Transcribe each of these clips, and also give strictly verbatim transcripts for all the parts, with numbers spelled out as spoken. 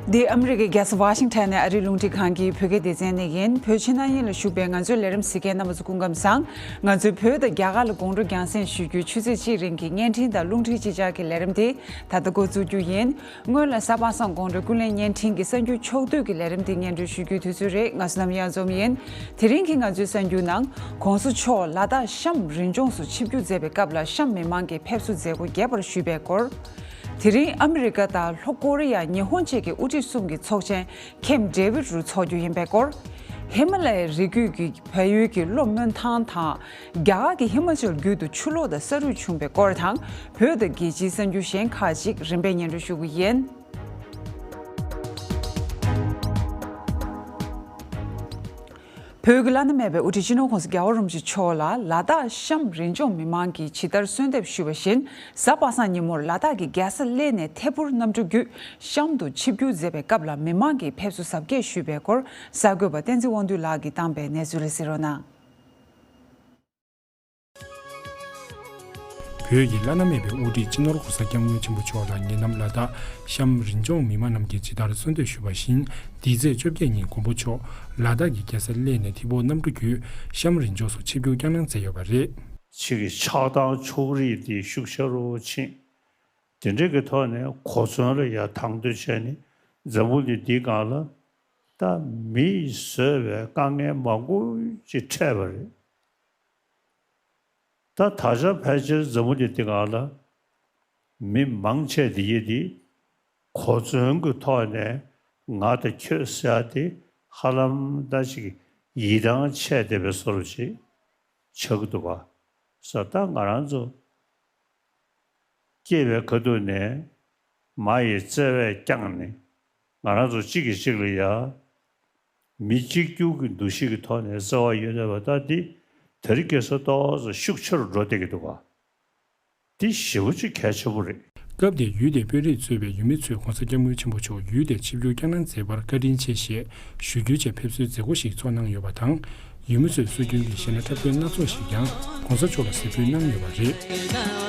འདི་ཨ་མི་རི་ཀའི་རྒྱལ་ས་ཝ་ཤིང་ཊོན་ནས་ཨ་རིའི་རླུང་འཕྲིན་ཁང་གི་བོད་སྐད་སྡེ་ཚན་ནས་ཡིན། བོད་ཕྱི་ནང་གཉིས་ལ་བཞུགས་པའི་ང་ཚོའི་ལས་རིམ་གཟིགས་མཁན་རྣམ་པ་ཚོ་སྐུ་ཁམས་བཟང་། ང་ཚོའི་བོད་དང་རྒྱ་གར་ལ་དགོང་དྲོ་རྒྱང་སྲིང་ཞུ་རྒྱུའི་ཆུ་ཚོད་གཅིག་རིང་གི་བརྙན་འཕྲིན་དང་རླུང་འཕྲིན་གཅིག་ཆར་གྱི་ལས་རིམ་དེ་ད་ལྟ་འགོ་འཛུགས་རྒྱུ་ཡིན། སྔོན་ལ་གཟའ་པ་སངས་དགོང་དྲོ་ཀུན་གླེང་བརྙན་འཕྲིན་གྱི་གསར་འགྱུར་ཕྱོགས་བསྡུས་ཀྱི་ལས་རིམ་དེ་སྙན་སྒྲོན་ཞུ་རྒྱུའི་དུས་ཚོད་རེད། ང་བསོད་ནམས་གཡང་འཛོམས་ཡིན། དེ་རིང་གི་ང་ཚོའི་གསར་འགྱུར་ནང་གོང་ས་མཆོག་ལ་དྭགས་གཤམ་རི་ལྗོངས་སུ་ཆིབས་བསྒྱུར་མཛད་པའི་སྐབས་ལ་གཤམ་མི་མང་གིས་ཕེབས་བསུ་མཛད་སྒོ་རྒྱས་པར་ཞུས་པའི་སྐོར། དེ་རིང་ཨ་མི་རི་ཀ་དང་ལྷོ་ཀོ་རི་ཡ། ཉི་ཧོང་བཅས་ཀྱི་དབུ་ཁྲིད་གསུམ་གྱི་ཚོགས་ཆེན་ཁེམ་ཌེ་བིད་རུ་འཚོགས་རྒྱུ་ཡིན་པའི་སྐོར། ཧི་མ་ལ་ཡའི་རི་རྒྱུད་ཀྱི་བལ་ཡུལ་གྱི་གློ་སྨོན་ཐང་དང་། རྒྱ་གར་གྱི་ཧི་མ་ཅལ་རྒྱུད་དུ་ཆུ་ལོག་དང་ས་རུད་བྱུང་བའི་སྐོར་དང་། བོད་དང་རྒྱལ་སྤྱིའི་གསར་འགྱུར་གཞན་ཁག་ཅིག་རིམ་པས་སྙན་སྒྲོན་ཞུ་གི་ཡིན། བོད་ཀྱི་བླ་ན་མེད་པའི་དབུ་ཁྲིད་སྤྱི་ནོར་༸གོང་ས་༸རྒྱལ་བ་རིན་པོ་ཆེ་མཆོག་ལ་ལ་དྭགས་གཤམ་རི་ལྗོངས་མི་མང་གིས་ཇི་ལྟར་གསོལ་འདེབས་ཞུས་པ་བཞིན། གཟའ་པ་སངས་ཉིན་མོར་ལ་དྭགས་ཀྱི་རྒྱལ་ས་གླེ་ནས་ཐད་འཕུར་གནམ་གྲུ་བརྒྱུད་གཤམ་དུ་ཆིབས་བསྒྱུར་མཛད་པའི་སྐབས་ལ་མི་མང་གིས་ཕེབས་བསུ་གཟབ་རྒྱས་ཞུས་པའི་སྐོར། གསར་འགོད་པ་བསྟན་འཛིན་དབང་འདུས་ལགས་ཀྱིས་བཏང་པའི་གནས་ཚུལ་ལ་གཟིགས་རོགས་གནང་། བོད་ཀྱི་བླ་ན་མེད་པའི་དབུ་ཁྲིད་སྤྱི་ནོར་༸གོང་ས་༸སྐྱབས་མགོན་ཆེན་པོ་མཆོག་ལ་ཉེ་ལམ་ལ་དྭགས་གཤམ་རི་ལྗོངས་མི་མང་རྣམས་ཀྱིས་ཇི་ལྟར་གསོལ་འདེབས་ཞུས་པ་བཞིན། འདི་ཚེས་བཅོ་བརྒྱད་ཉིན་མགོན་པོ་མཆོག་ལ་དྭགས་ཀྱི་རྒྱལ་ས་གླེ་ནས་ཐད་འཕུར་གནམ་གྲུ་བརྒྱུད་གཤམ་རི་ལྗོངས་སུ་ཆིབས་བསྒྱུར་བསྐྱངས་གནང་མཛད་ཡོད་པ་རེད། ཕྱི་གི་ཆགས་སྡང་ཕྱོགས་རིས་དེ་ཤུགས་ཆེ་རུ་ཕྱིན། དེ་འདྲ་གི་ཐོག་ནས་གོ་མཚོན་ལ་ཡ་དང་དོད་བྱས་ནས་འཛམ་བུ་གླིང་འདིའི་སྒང་ལ་ད་མིས་བཟོས་པའི་དཀའ་ངལ་མང་པོ་ཅིག་འཕྲད་པ་རེད། ད་ད་ཆ་ཕལ་ཆེར་འཛམ་བུ་གླིང་འདི་སྒང་ལ་མི་མང་ཆེ་དེ་ཡི་དེ་གོ་མཚོན་གྱི་ཐོག་ནས་ང་དང་ཁྱོད་ཟེར་ཡ་དེ་ཧ་ལམ་ད་ཅིག་ཡིད་ཐང་ཆད་བསྡད་པའི་བཟོ་འདྲ་ཅིག་ཆགས་ཀྱི་འདུག་ག་ས། ད་ང་རང་ཚོ་སྐྱེས་པའི་ཁ་ཐུག་ནས་མ་ཡི་བརྩེ་བས་བསྐྱངས་ནས་ང་རང་ཚོ་གཅིག་གིས་གཅིག་ལ་ཡ་མི་གཅིག་གྱུར་གྱི་འདུ་ཤེས་ཀྱི་ཐོག་ནས་བརྩེ་བ་ཡོད་བསྡད་པ་ད་འདི་དེ་རིང་ཁ་སང་ཏོག་ཙམ་ཤུགས་ཆེ་རུ་འགྲོ་བསྡད་ཀྱི་འདུག་ག་འདི་ཞེ་པོ་ཅིག་གལ་ཆེན་པོ་རེད། སྐབས་དེར་ཡུལ་དེའི་དཔོན་རིགས་གཙོས་པའི་ཡུལ་མི་ཚོས་༸གོང་ས་༸སྐྱབས་མགོན་ཆེན་པོ་མཆོག་ཡུལ་དེར་ཆིབས་བསྒྱུར་བསྐྱངས་གནང་མཛད་པར་བཀའ་དྲིན་ཆེ་ཞེས་ཞུ་རྒྱུའི་ཆེད་ཕེབས་བསུའི་མཛད་སྒོ་ཞིག་ཚོགས་གནང་ཡོད་པ་དང་། ཡུལ་མི་ཚོས་སྲོལ་རྒྱུན་གྱི་གཞས་སྣ་འཁྲབ་སྟོན་སྣ་ཚོགས་ཤིག་ཀྱང་༸གོང་ས་མཆོག་ལ་གཟིགས་འབུལ་གནང་ཡོད་པ་རེད།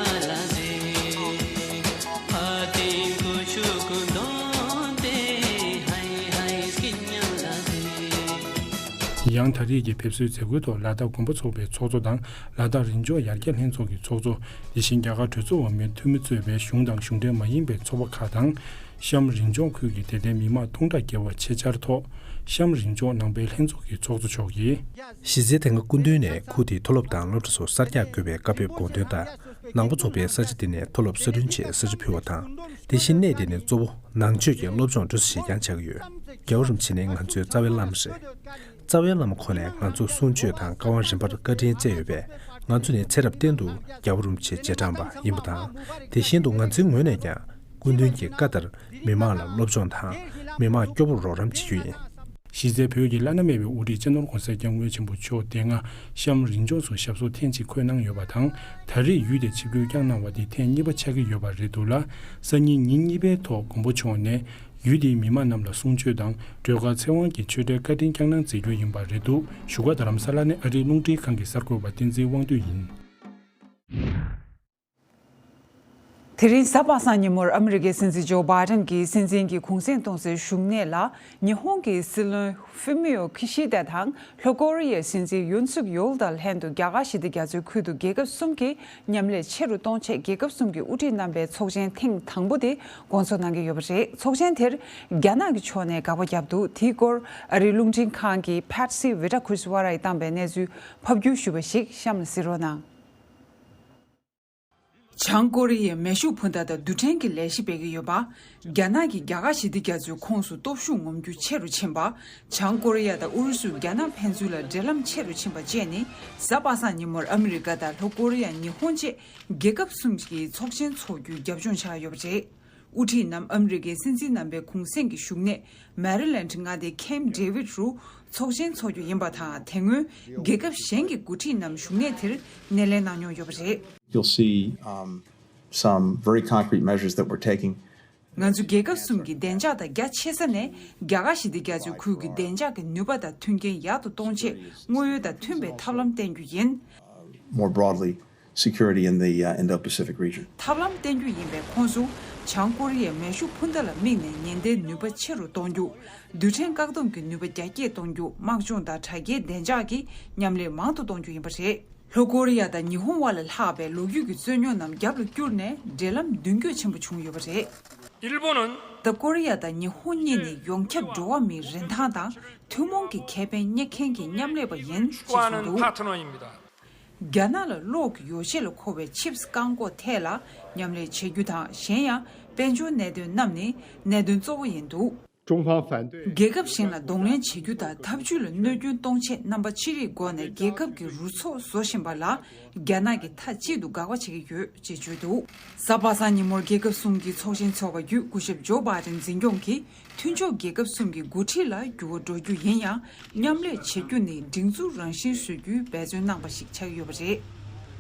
ཡང་ད་རེས་ཀྱི་ཕེབས་བསུའི་མཛད་སྒོའི་ཐོག་ལ་དྭགས་དགོན་པ་ཚོགས་པའི་ཚོགས་གཙོ་དང་། ལ་དྭགས་རི་ལྗོངས་ཡར་རྒྱས་ལྷན་ཚོགས་ཀྱི་ཚོགས་གཙོ། དེ་བཞིན་རྒྱ་གར་གྲོས་ཚོགས་འོག་མའི་འཐུས་མི་གཙོས་པའི་གཞུང་དང་གཞུང་འབྲེལ་མ་ཡིན་པའི་ཚོགས་པ་ཁག་དང་། གཤམ་རི་ལྗོངས་ཁུལ་གྱི་དད་ལྡན་མི་མང་སྟོང་ཕྲག་བརྒལ་བ་ཆེད་བཅར་ཐོག་གཤམ་རི་ལྗོངས་ནང་པའི་ལྷན་ཚོགས་ཀྱི་ཚོགས་གཙོ་མཆོག་གིས། གཞི་རྩའི་དེ་སྔ་སྐུ་མདུན་ནས་ཁུལ་དེའི་མཐོ་སློབ་དང་སློབ་གྲྭ་སོགས་གསར་རྒྱག་དགོས་པའི་བཀའ་ཕེབས་དགོངས་དོན་ལྟར། ནང་པ་ཚོགས་པའི་ས་ཆ་དེ་ནས་མཐོ་སློབ་གསར་སྐྲུན་ཆེད་ས་ཆ་ཕུལ་བ་དང་། དེ་བཞིན་གནས་དེ་ནས་གཙོ་བོ་ནང་ཆོས་ཀྱི་སློབ་སྦྱོང་སྤྲོ་ས་ཞིག་ཀྱང་ཆགས་ཀྱི་ཡོད། རྒྱལ་བ་རིན་པོ་ཆེ་ནི་ང་ཚོའི་རྩ་བའི་བླ་མ་རེད། རྩ་བའི་བླ་མ་ཁོ་ནས་ང་ཚོར་གསུང་ཆོས་དང་བཀའ་དབང་རིམ་པར་བཀའ་དྲིན་སྩལ་ཡོད་པས། ང་ཚོ་ནི་ཚེ་རབས་གཏན་དུ་རྒྱལ་བ་རིན་པོ་ཆེ་རྗེས་འབྲང་པ་ཡིན་པ་དང་། དེ་བཞིན་དུ་ང་ཚོའི་ངོས་ནས་ཀྱང་སྐུ་མདུན་གྱི་བཀའ་ལྟར་མི་མང་ལ་སློབ་སྦྱོང་དང་མི་མང་སྐྱོ་བོར་རོགས་རམ་བྱེད་རྒྱུ་ཡིན། གཞི་རྩའི་བོད་ཀྱི་བླ་ན་མེད་པའི་དབུ་ཁྲིད་སྤྱི་ནོར་༸གོང་ས་༸སྐྱབས་མགོན་ཆེན་པོ་མཆོག་དེ་སྔ་གཤམ་རི་ལྗོངས་སུ་ཞབས་སོར་ཐེངས་གཅིག་འཁོད་གནང་ཡོད་པ་དང་། ད་རེས་ཡུལ་དེར་ཆིབས་བསྒྱུར་བསྐྱངས་གནང་བ་དེ་ཐེངས་གཉིས་པ་ཆགས་ཀྱི་ཡོད་པ་རེད་འདུག་ལ། སང་ཉིན་ཉིན་གཉིས་པའི་ཐོག་མགོན་པོ་མཆོག་ནས་ཡུལ་དེའི་མི་མང་རྣམས་ལ་གསུང་ཆོས་དང་སྒྲོལ་དཀར་ཚེ་དབང་གི་ཆོས་འབྲེལ་བཀའ་དྲིན་བསྐྱངས་གནང་མཛད་རྒྱུ་ཡིན་པ་རེད་འདུག་བཞུགས་སྒར་རྡ་རམ་ས་ལ་ནས་ཨ་རིའི་རླུང་འཕྲིན་ཁང་གི་གསར་འགོད་པ་བསྟན་འཛིན་དབང་འདུས་ཡིན། དེ་རིང་གཟའ་པ་སངས་ཉིན་མོར་ཨ་མི་རི་ཀའི་སྲིད་འཛིན་ཇོ་བྷའི་ཌེན་གྱིས་སྲིད་འཛིན་གྱི་གུང་སེང་གཏོང་སའི་བཞུགས་གནས་ལ་ཉི་ཧོང་གི་སྲིད་བློན་ཧྥུ་མི་ཡོ་ཁི་ཤི་དཱ་དང་ལྷོ་ཀོ་རི་ཡའི་སྲིད་འཛིན་ཡུན་སུག་ཡོལ་དང་ལྷན་དུ་རྒྱ་གར་ཞི་བདེ་རྒྱ་མཚོའི་ཁུལ་དུ་རྒྱལ་ཁབ་གསུམ་གྱི་མཉམ་ལས་ཆེ་རུ་གཏོང་ཆེད་རྒྱལ་ཁབ་གསུམ་གྱི་དབུ་ཁྲིད་རྣམ་པའི་ཚོགས་ཆེན་ཐེངས་དང་པོ་དེ་འགོ་འཛུགས་གནང་གི་ཡོད་པ་རེད། ཚོགས་ཆེན་དེར་རྒྱ་ནག་གི་ཕྱོགས་ནས་དགག་པ་བརྒྱབ་འདུག་དེའི་སྐོར་ཨ་རིའི་རླུང་འཕྲིན་ཁང་གི་ཕེ་ཊི་སི་ཝི་ཊ་ཁུ་རི་སི་ཝ་ར་ཡིས་བཏང་པའི་གནས་ཚུལ་ཕབ་བསྒྱུར་ཞུས་པ་ཞིག་གཤམ་ལ་གཟིགས་རོགས་གནང་། བྱང་ཀོ་རི་ཡས་མེ་ཤུགས་འཕུར་མདའ་དང་རྡུལ་ཕྲན་གྱི་ལས་གཞི་སྤེལ་གྱི་ཡོད་པ། རྒྱ་ནག་གིས་རྒྱ་གར་ཞི་བདེ་རྒྱ་མཚོའི་ཁོངས་སུ་སྟོབས་ཤུགས་ངོམ་རྒྱུ་ཆེ་རུ་ཕྱིན་པ། བྱང་ཀོ་རི་ཡ་དང་ཨུ་རུ་སུས་རྒྱ་ནག་ཕན་ཚུན་ལ་འབྲེལ་ལམ་ཆེ་རུ་ཕྱིན་པ་བཅས་ནི། གཟའ་པ་སངས་ཉིན་མོར་ཨ་མི་རི་ཀ་དང་ལྷོ་ཀོ་རི་ཡ། ཉི་ཧོང་བཅས་རྒྱལ་ཁབ་གསུམ་གྱི་ཚོགས་ཆེན་འཚོགས་རྒྱུའི་རྒྱབ་ལྗོངས་ཆགས་ཡོད་པ་རེད། དབུ་ཁྲིད་རྣམས་ཨ་མི་རི་ཀའི་སྲིད་འཛིན་རྣམ་པའི་གུང་སེང་གི་བཞུགས་གནས་མེ་རི་ལེན་ཌི་མངའ་སྡེའི་ཁེམ་ཌེ་བིད་རུ་ཚོགས་ཆེན་འཚོགས་རྒྱུ་ཡིན་པ་དང་། དེ་སྔོན་རྒྱལ་ཁབ་གཞན་གྱི་འགོ་ཁྲིད་རྣམས་བཞུགས་གནས་དེར་སྣེ་ལེན་གནང་མྱོང་ཡོད་པ་རེད། You'll see, um, some very concrete measures that we're taking. ང་ཚོ་རྒྱལ་ཁབ་གསུམ་གྱི་བདེ་འཇགས་དང་རྒྱ་ཆེ་ས་ནས་རྒྱ་གར་ཞི་བདེ་རྒྱ་མཚོའི་ཁུལ་གྱི་བདེ་འཇགས་ཀྱི་ནུས་པ་དང་མཐུན་རྐྱེན་ཡག་ཏུ་གཏོང་ཆེད་དངོས་ཡོད་དང་མཐུན་པའི་ཐབས་ལམ་བསྟེན་རྒྱུ་ཡིན། More broadly, security in the uh, Indo-Pacific region. ཐབས་ལམ་བསྟེན་རྒྱུ་ཡིན་པའི་ཁོངས་སུ། བྱང་ཀོ་རི་ཡས་མེ་ཤུགས་འཕུར་མདའ་ལ་དམིགས་ནས་ཉེན་བརྡའི་ནུས་པ་ཆེ་རུ་གཏོང་རྒྱུ། རྡུལ་ཕྲན་བཀག་སྡོམ་གྱི་ནུས་པ་རྒྱ་སྐྱེད་གཏོང་རྒྱུ། དམག་སྦྱོང་དང་དྲ་རྒྱའི་བདེ་འཇགས་ཀྱི་མཉམ་ལས་མང་དུ་གཏོང་རྒྱུ་ཡིན་པ་རེད། ལྷོ་ཀོ་རི་ཡ་དང་ཉི་ཧོང་དབར་ལ་ལྷག་པའི་ལོ་རྒྱུས་ཀྱི་རྩོད་རྙོག་རྣམས་རྒྱབ་ལ་བསྐྱུར་ནས། འབྲེལ་ལམ་མདུན་སྐྱོད་ཆེན་པོ་བྱུང་ཡོད་པ་རེད། 일본은 ད་ཀོ་རི་ཡ་དང་ཉི་ཧོང་གཉིས་ནི་ཡོངས་ཁྱབ་འགྲོ་བ་མིའི་རིན་ཐང་དང་ཐུན་མོང་གི་ཁེ་ཕན་གཉེར་མཁན་གྱི་མཉམ་ལས་པ་ཡིན་ཞེས་གསུངས་འདུག་རྒྱ་ནག་ལ་གློག་གི་ཡོ་བྱད་ལ་མཁོ་བའི་ཆིབས་བཀག་འགོག་ཐད་ལ་མཉམ་ལས་བྱེད་རྒྱུ་དང་། གཞན་ཡང་དཔལ་འབྱོར་གནད་དོན་རྣམས་ནི་གནད་དོན་གཙོ་བོ་ཡིན་འདུག། 中方反对 རྒྱལ་ཁབ་གཞན་ལ་གདོང་ལེན་བྱེད་རྒྱུ་དང་འཐབ་ཇུས་ལ་གནོད་སྐྱོན་གཏོང་ཆེད་རྣམ་པ་ཅི་རིགས་སྒོ་ནས་རྒྱལ་ཁབ་ཀྱི་རུ་ཚོགས་བཟོ་བཞིན་པ་ལ་རྒྱ་ནག་གིས་མཐའ་གཅིག་ཏུ་དགག་པ་བྱེད་ཀྱི་ཡོད་ཅེས་བརྗོད་འདུག། གཟའ་པ་སངས་ཉིན་མོར་རྒྱལ་ཁབ་གསུམ་གྱི་ཚོགས་ཆེན་འཚོགས་པ་བརྒྱུད། སྐུ་ཞབས་ཇོ་བྷའི་ཌེན་འཛིན་སྐྱོང་གིས་མཐུན་ཕྱོགས་རྒྱལ་ཁབ་གསུམ་གྱི་འགོ་ཁྲིད་ལ་འགྱུར་བ་འགྲོ་རྒྱུ་ཡིན་ཡང་། མཉམ་ལས་བྱེད་རྒྱུ་ནི་སྒྲིག་འཛུགས་རང་བཞིན་བཟོ་རྒྱུའི་འབད་བརྩོན་གནང་པ་ཞིག་ཆགས་ཡོད་པ་རེད།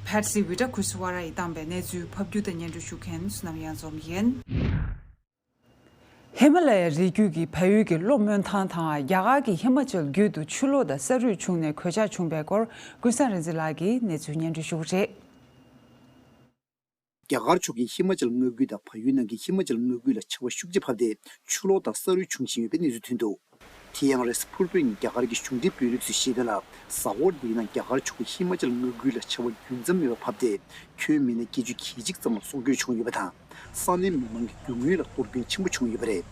ཕེ་སི་ཝི་ཊ་ཁུ་སི་ཝ་ར་ཡིས་བཏང་པའི་གནས་ཚུལ་ཕབ་སྒྱུར་དང་སྙན་སྒྲོན་ཞུ་མཁན་བསོད་ནམས་གཡང་འཛོམས་ཡིན། ཧི་མ་ལ་ཡའི་རི་རྒྱུད་ཀྱི་བལ་ཡུལ་གྱི་གློ་སྨོན་ཐང་དང་། རྒྱ་གར་གྱི་ཧི་མ་ཅལ་རྒྱུད་དུ་ཆུ་ལོག་དང་ས་རུད་བྱུང་ནས་གོད་ཆག་བྱུང་བའི་སྐོར། ཀུན་བཟང་རིག་འཛིན་ལགས་ཀྱིས་གནས་ཚུལ་སྙན་སྒྲོན་ཞུ་གི་རེད། རྒྱ་གར་ཕྱོགས་ཀྱི་ཧི་མ་ཅལ་མངའ་ཁུལ་དང་བལ་ཡུལ་ནང་གི་ཧི་མ་ཅལ་མངའ་ཁུལ་ལ་ཆར་པ་ཤུགས་ཆེ་བབས་ཏེ། ཆུ་ལོག་དང་ས་རུད་བྱུང་བཞིན་ཡོད་པའི་གནས་ཚུལ་ཐོན་འདུག། དེ་ཡང་རེས་གཟའ་ཕུར་བུའི་ཉིན་རྒྱ་གར་གྱི་གཞུང་འབྲེལ་བོད་རིགས་ཚོས་བཤད་དོན་ལ། གཟའ་འཁོར་འདིའི་ནང་རྒྱ་གར་ཕྱོགས་ཀྱི་ཧི་མ་ཅལ་མངའ་ཁུལ་ལ་ཆར་པ་རྒྱུན་ཙམ་མེད་པར་བབས་ཏེ། ཁྱོན་མི་སྣ་བརྒྱད་ཅུ་གྱ་གཅིག་ཙམ་ལ་སྲོག་སྐྱོན་བྱུང་ཡོད་པ་དང་། ས་གནས་མི་མང་གི་རྒྱུ་དངོས་ལ་གཏོར་སྐྱོན་ཆེན་པོ་བྱུང་ཡོད་པ་རེད།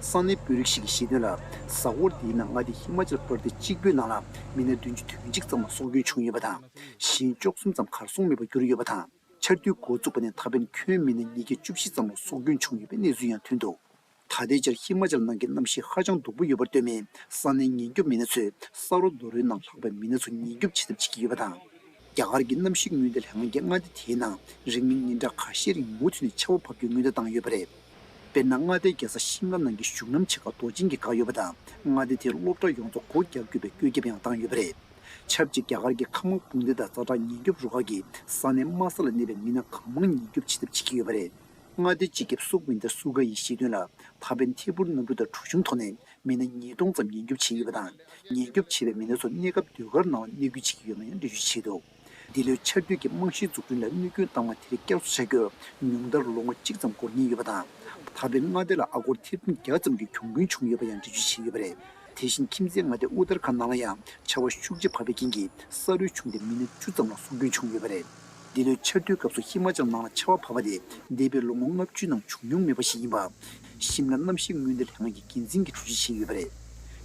ས་གནས་བོད་རིགས་ཤིག་གིས་བཤད་དོན་ལ། གཟའ་འཁོར་འདིའི་ནང་མངའ་སྡེ་ཧི་མ་ཅལ་པར་དེ་གཅིག་པུའི་ནང་ལ་མི་སྣ་བདུན་ཅུ་དོན་གཅིག་ཙམ་ལ་སྲོག་སྐྱོན་བྱུང་ཡོད་པ་དང་། གཞན་བཅུ་གསུམ་ཙམ་གར་སོང་མེད་པར་གྱུར་ཡོད་པ་དང་། ཆར་དུས་འགོ་བཙུགས་པ་ནས་ད་ཕན་ཁྱོན་མི་སྣ་ཉིས་བརྒྱ་བཅུ་བཞི་ཙམ་ལ་སྲོག་སྐྱོན་བྱུང་ཡོད་པའི་གནས་ཚུལ་ཡང་ཐོན་འདུག། ད་ལྟའི་ཆར་ཧི་མ་ཅལ་ནང་གི་གནམ་གཤིས་ཧ་ཅང་སྡུག་པོ་ཡོད་པར་ལྟོས་མེད། ས་གནས་ཉེན་སྐྱོབ་མི་སྣ་ཚོས་ས་རོ་རྡོ་རོའི་ནང་ལྷག་པའི་མི་སྣ་ཚོ་ཉེན་སྐྱོབ་བྱེད་ཐབས་བྱེད་ཀྱི་ཡོད་པ་དང་། རྒྱ་གར་གྱི་གནམ་གཤིས་སྔོན་བརྡ་ལྷན་ཁང་གིས་མངའ་སྡེ་དེའི་ནང་རིང་མིན་ཉིན་གྲངས་ཁ་ཤས་རིང་མུ་མཐུད་ནས་ཆར་པ་བབས་རྒྱུའི་སྔོན་བརྡ་བཏང་ཡོད་པ་རེད། དཔེར་ན། མངའ་སྡེའི་རྒྱལ་ས་ཤིམ་ལ་ནང་གི་གཞུང་ལམ་ཆེ་ཁག་རྡོ་ཆེན་གྱིས་བཀག་ཡོད་པ་དང་། མངའ་སྡེ་དེའི་སློབ་གྲྭ་ཡོངས་རྫོགས་སྒོ་རྒྱག་དགོས་པའི་བཀོད་ཁྱབ་ཡང་བཏང་ཡོད་པ་རེད། ཆབས་ཅིག་རྒྱ་གར་གྱི་མཁའ་དམག་དཔུང་སྡེ་དང་རྩྭ་ཐང་ཉེན་སྐྱོབ་རུ་ཁག་གིས་ས་གནས་དམའ་ས་ལ་གནས་པའི་མི་སྣ་གང་མང་ཉེན་སྐྱོབ་བྱེད་ཐབས་བྱེད་ཀྱི་ཡོད་པ་རེད། མངའ་སྡེའི་སྤྱི་ཁྱབ་སུག་བིན་དར་སུ་ཁ་ཡིས་བཤད་དོན་ལ། ད་ཕན་ཐད་འཕུར་གནམ་གྲུ་དང་གྲུ་གཞུང་ཐོག་ནས་མི་སྣ་ཉིས་སྟོང་ཙམ་ཉེན་སྐྱོབ་བྱས་ཡོད་པ་དང་། ཉེན་སྐྱོབ་བྱས་པའི་མི་སྣ་ཚོ་གནས་སྐབས་ཟློས་གར་ནང་ལ་གནས་སྐུལ་བྱེད་ཀྱི་ཡོད་ན་ཡང་འགྲེལ་བརྗོད་བྱས་འདུག། འདི་ལོའི་ཆར་དུས་ཀྱི་རྨང་གཞིའི་འཛུགས་སྐྲུན་ལ་གནོད་སྐྱོན་བཏང་བ་དེ་རིགས་བསྐྱར་གསོ་བྱ་རྒྱུར་ཉུང་མཐར་ལོ་ངོ་གཅིག་ཙམ་འགོར་ཉེན་ཡོད་པ་དང་། ད་ཕན་མངའ་སྡེ་ལ་ཨ་སྒོར་ཐེར་འབུམ་བརྒྱ་ཙམ་གྱི་གྱོང་གུན་བྱུང་ཡོད་པ་ཡང་འགྲེལ་བརྗོད་བྱས་ཡོད་པ་རེད། དེ་བཞིན་ཁྱིམ་མཚེས་མངའ་སྡེ་ཨུ་ཏར་ཁ་ནང་ལ་ཡང་ཆར་པ་ཤུགས་ཆེ་བབས་པའི་རྐྱེན་གྱིས་ས་རུད་བྱུང་སྟེ་མི་སྣ་བཅུ་ཙམ་ལ་སྲོག་སྐྱོན་བྱུང་ཡོད་པ་རེད། འདི་ལོའི་ཆར་དུས་སྐབས་སུ་ཧི་མ་ཅལ་ནང་ལ་ཆར་པ་བབས་པ་དེ་འདས་པའི་ལོ་ངོ་ལྔ་བཅུའི་ནང་བྱུང་མྱོང་མེད་པ་ཞིག་ཡིན་པ། ཤིམ་ལ་གནམ་གཤིས་སྔོན་བརྡ་ལྷན་ཁང་གི་འགན་འཛིན་གྱིས་འགྲེལ་བརྗོད་བྱས་ཡོད་པ་རེད།